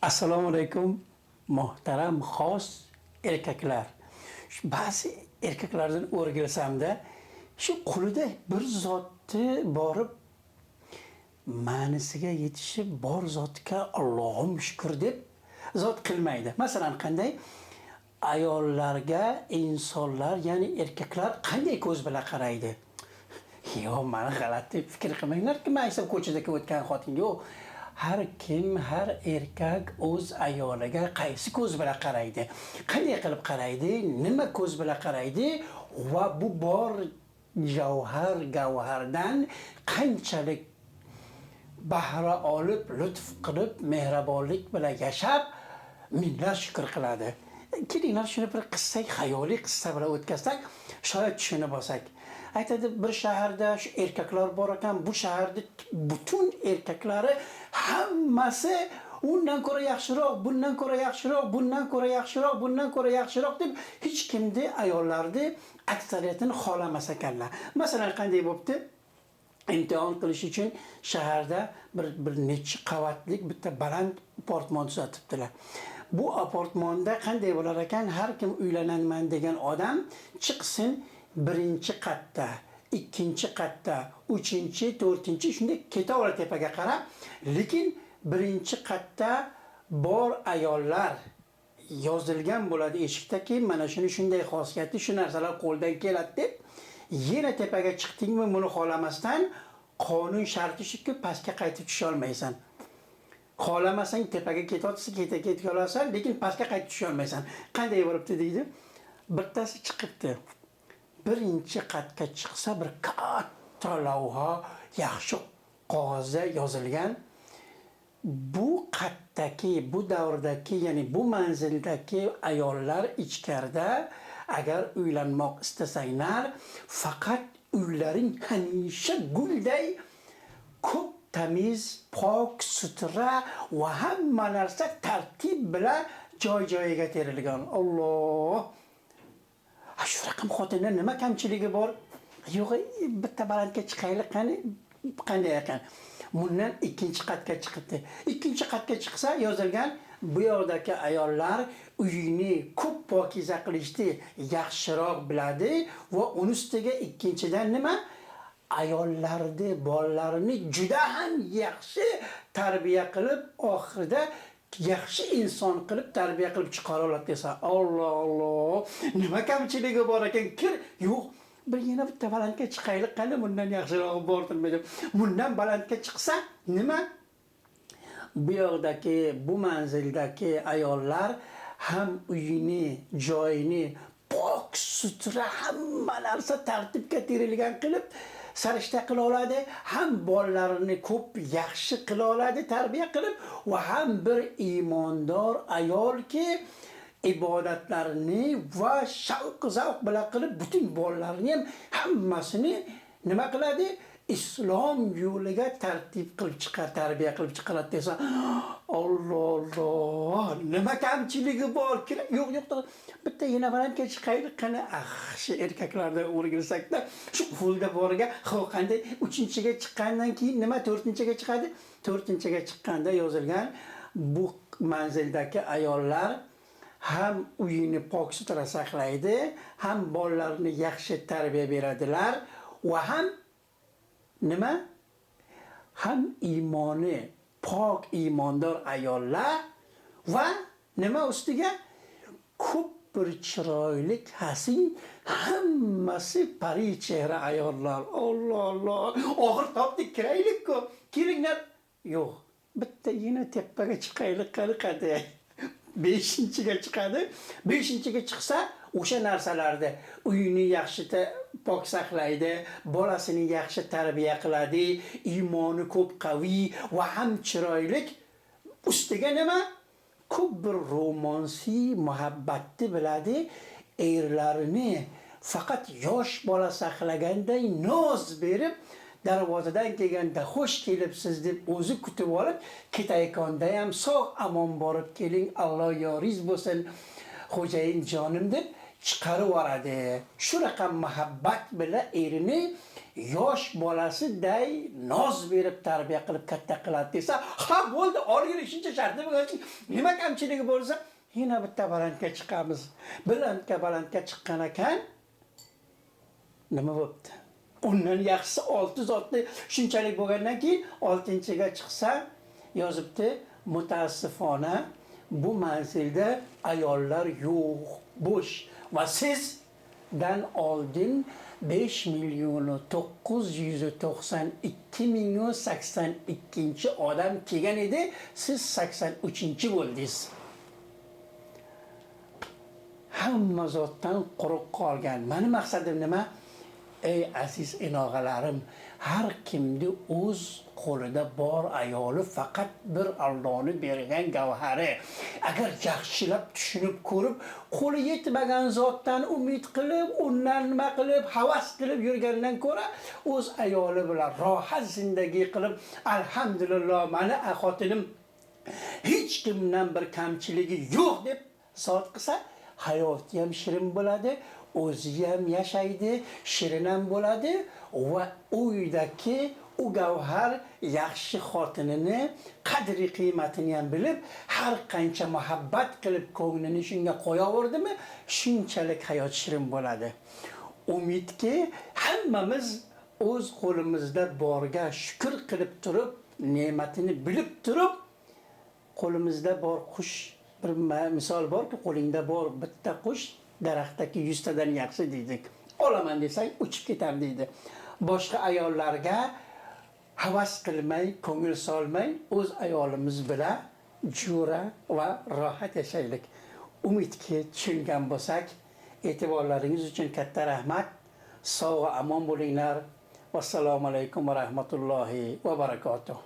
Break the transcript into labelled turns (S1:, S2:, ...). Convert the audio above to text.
S1: Assalomu alaykum, muhtaram xos erkaklar. Shu ba'zi erkaklardan o'rgilsamda, shu qo'lida bir zotni borib ma'nisiga yetishib, bor zotga Allohim shukr deb zot qilmaydi. Masalan, qanday ayollarga insonlar, ya'ni erkaklar qanday ko'z bilan qaraydi? Yo'q, mani g'alati fikr qilmanglarki, man aytsam ko'chadagi o'tgan xotinga yo'q. Har kim, har erkak o'z ayoliga qaysi ko'z bilan qaraydi? Qanday qilib qaraydi? Nima ko'z bilan qaraydi? Va bu bor javhar gavhardan qanchalik bahra olib, lutf qilib, mehribonlik bilan yashab, minglab shukr qiladi. Kelinglar, shuni bir qissa, xayoliy qissa bilan o'tkazsak, shoyad tushunib olsak. Aytadi, bir shaharda shu erkaklar bor ekan, bu shaharda butun erkaklari hammasi undan ko'ra yaxshiroq, bundan ko'ra yaxshiroq, bundan ko'ra yaxshiroq, bundan ko'ra yaxshiroq deb hech kimni ayollarni aksariyatini xohlamas ekanlar. Masalan, qanday bo'pti? Imtihon qilish uchun shaharda bir necha qavatlik bitta baland apartmon tuzatibdilar. Bu apartmonda qanday bo'lar ekan? Har kim uylanaman degan odam chiqsin birinchi qatda, ikkinchi qatda, uchinchi, to'rtinchi, shunday ketaveradi tepaga qarab, lekin birinchi qatda bor ayollar yozilgan bo'ladi eshikdaki, mana shuni shunday xosiyati, shu narsalar qo'ldan keladi deb, yana tepaga chiqdingmi, buni xohlamasdan qonun sharti shuki, pastga qaytib tusha olmaysan. Xohlamasang tepaga ketyapsan, keta ketib olasan, lekin pastga qaytib tusha olmaysan. Qanday bo'libdi deydi. Bittasi chiqibdi. Birinchi qatga chiqsa, bir katta lavha, yaxshi qog'ozda yozilgan. Bu qatdagi, bu davrdagi, ya'ni bu manzildagi ayollar ichkarida agar uylanmoq istasanglar, faqat uylaring hamisha gulday ko'p tamiz, pok, sutra va hamma narsa tartib bilan joy-joyiga terilgan. Alloh! Ha, shu raqam xotinda nima kamchiligi bor? Yo'q, bitta balandga chiqaylik, qani qanday ekan? Bundan ikkinchi qatga chiqibdi. Ikkinchi qatga chiqsa yozilgan, bu yoqdagi ayollar uyini ko'p pokiza qilishni yaxshiroq biladi va uni ustiga ikkinchidan nima? Ayollarni, bolalarini juda ham yaxshi tarbiya qilib, oxirida yaxshi inson qilib tarbiya qilib chiqara oladi desa, Alloh Alloh, nima kamchiligi bor ekan? Kir, yo'q. Bir yana bitta balandga chiqaylik, qani bundan yaxshirog'i bordirmi deb. Bundan balandga chiqsa, nima? Bu yoqdagi, bu manzildagi ayollar ham uyini, joyini pok, sutra, hamma narsa tartibga terilgan qilib sarishta qila oladi, ham bolalarini ko'p yaxshi qila oladi tarbiya qilib va ham bir iymondor ayolki ibodatlarini va shavq zavq bilan qilib butun bolalarini ham hammasini nima qiladi? Islom yo'liga tartib qilib chiqar, tarbiya qilib chiqaradi desa, Alloh Alloh, nima kamchiligi bor? Yo'q, yo'q, bitta yana balandga chiqaylik, qani, ah, shu erkaklardan o'rgilsakda, shu qo'lda boriga, xo'p, qanday uchinchiga chiqqandan keyin nima to'rtinchiga chiqadi? To'rtinchiga chiqqanda yozilgan, bu manzildagi ayollar ham uyini pok sutra saqlaydi, ham bolalarini yaxshi tarbiya beradilar va ham nima? Ham iymoni pok iymondor ayollar va nima ustiga ko'p bir chiroyli hasin, hammasi pari chehra ayollar. Alloh Alloh, oxir topdik, kiraylik-ku. Kelinglar. Yo'q, bitta yana tepaga chiqaylik, qani qanday? Beshinchiga chiqadi. Beshinchiga chiqsa, o'sha narsalarni uyini yaxshi pok saqlaydi, bolasini yaxshi tarbiya qiladi, iymoni ko'p qaviy va ham chiroylik. Ustiga nima? Ko'p bir romansiy muhabbatni biladi, erlarini faqat yosh bola saqlaganday noz berib, darvozadan kelganda xush kelibsiz deb o'zi kutib olib, ketayotganda ham sog' omon borib keling, Alloh yoringiz bo'lsin, xo'jayin jonim deb chiqarib yuboradi. Shu raqam muhabbat bilan erini yosh bolasiday noz berib tarbiya qilib katta qiladi desa, ha bo'ldi, olgin shuncha shartni nima kamchiligi bo'lsa, yana bitta balandga chiqamiz. Balandga chiqqan ekan, nima bo'pti? Undan yaxshisi 6 zotni shunchalik bo'lgandan keyin 6-ga chiqsa, yozibdi, mutaassifona bu manzilda ayollar yo'q, bo'sh va sizdan oldin 5 992 082 odam kelgan edi, siz 83 bo'ldingiz. Hamma zotdan quruq qolgan. Mani maqsadim nima? Ey aziz inog'alarim, har kimni o'z qo'lida bor ayoli faqat bir Allohni bergan gavhari. Agar yaxshilab tushunib ko'rib, qo'li yetmagan zotdan umid qilib, undan nima qilib, havas qilib yurgandan ko'ra o'z ayoli bilan rohat zindagi qilib, alhamdulillah mani xotinim hech kimdan bir kamchiligi yo'q deb zot qilsa, hayoti ham shirin bo'ladi, o'zi ham yashaydi, shirin ham bo'ladi va uydagi u gavhar yaxshi xotinini qadri qiymatini ham bilib, har qancha muhabbat qilib ko'nglini shunga qo'yaverdimi, shunchalik hayot shirin bo'ladi. Umidki, hammamiz o'z qo'limizda borga shukr qilib turib, ne'matini bilib turib, qo'limizda bor qush, bir misol borki, qo'lingda bor bitta qush daraxtdagi 100 tadan yaxshi deydi. Olaman desang uchib ketar deydi. Boshqa ayollarga havas qilmay, ko'ngil solmay, o'z ayolimiz bilan jo'ra va rohat yashaylik. Umidki tushungan bo'lsak, e'tiborlaringiz uchun katta rahmat. Sog' va omon bo'linglar. Vassalomu alaykum va rahmatullohi va barakotuh.